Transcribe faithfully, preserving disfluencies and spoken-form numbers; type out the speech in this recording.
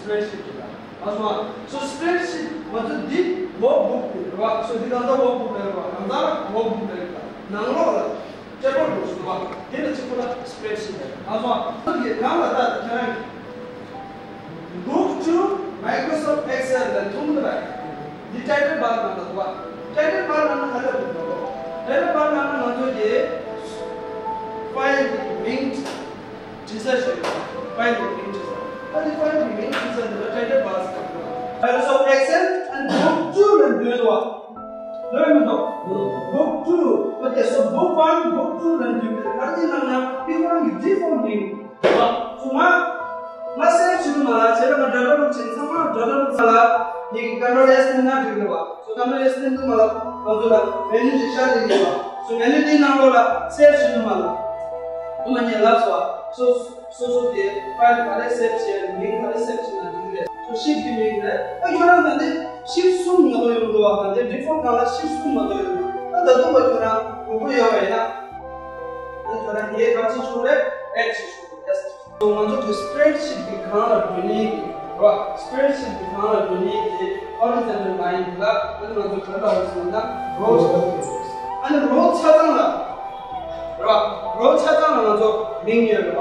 spreadsheet རེད། ཨ་སོ། so spreadsheet ང་ཚོ་འདི་workbook རེད་བ། so འདི་གང་ལྟར་workbook རེད་བ། གང་ལྟར་workbook རེད་བ། ནང་ལོགས་ལ་paper འདུག་སོང་བ། དེ་ལ་གཅིག་པོ་ལ་spreadsheet རེད། ཨ་སོ། ཁྱོད་ཀྱི་ནང་ལ་ད་ཁྱེད་རང་གི book to Microsoft Excel ལ་ཐུང་ཐུང་རེད། འདི་title bar ནང་ལ་འདུག་བ། title bar ནང་ལ་ག་རེ་འདུག་ལབ་ན། title bar ནང་ལ་ང་ཚོ་གི་file གི་མིང་བྲིས་ས་ཞིག་རེད། file གི་མིང་བྲིས་ས། ད་འདི་file གི་མིང་བྲིས་ས་འདི་ལ་title bar ཟེར་གི་རེད། Microsoft Excel and book two ལ་འདུག་བ། ལོས་མི་འདུག book two ཨོ་ཁེ། so book one, book two ལ་འདུག་གི་རེད། ག་རེ་ཡིན་ལབ་ན་འདི་ཁོ་རང་གི་default མིང་རེད་བ། so ང་ང་save བྱེད་དུས་མ་ལ་བྱས་ན་ང་data room བྱེད་ཚང་མ་data room ས་ལ་ངེད་ཀྱི་control S འཐེན་ན་འགྲིག་རེད་བ། so control S འཐེན་དུས་མ་ལ་ང་ཚོ་ལ་menu ཞིག་ཤར་འགྲིག་རེད་བ། so menu འདིའི་ནང་ལོགས་ལ་save བྱེད་དུས་མ་ལ་ཨོ་མ་ཉེ་ལབ་སོང་བ། so སོ་སོ་དེ་file ག་རེ་save བྱས། མིང་ག་རེ་save བྱས་ན་འགྲིག་རེད། so sheet གི་མིང་རེད། ཨ་ཁྱོད་རང་ད་ལྟའི་sheet གསུམ་མ་གཏོགས་ཡོང་འདུག་བ། ད་ལྟའི་default ནང་ལ་sheet གསུམ་མ་གཏོགས་ཡོང་འདུག་ཨ་ད་དུང་ཁྱོད་རང་དགོས་མཁོ་ཡོད་པ་ཡིན་ན། ཨ་ཁྱོད་རང་དེ་ག་ཅི་ཆོག་རེད། add བྱེད་ཆོག་རེད། yes། so ང་ཚོ་གི་spreadsheet གི་སྒང་ལ་འགྲོ་ནི་རེད་བ། spreadsheet གི་སྒང་ལ་འགྲོ་ནི་དེ་horizontal line ལ་ཨ་ང་ཚོ་ག་རེ་ལབ་ཟེར་ན་row ཆ་ཚང་ཡོད། ཨ་ནི་row ཆ་ཚང་ལ་རེད་བ། row ཆ་ཚང་ལ་ང་ཚོ་མིང་ཡོད་རེད་བ།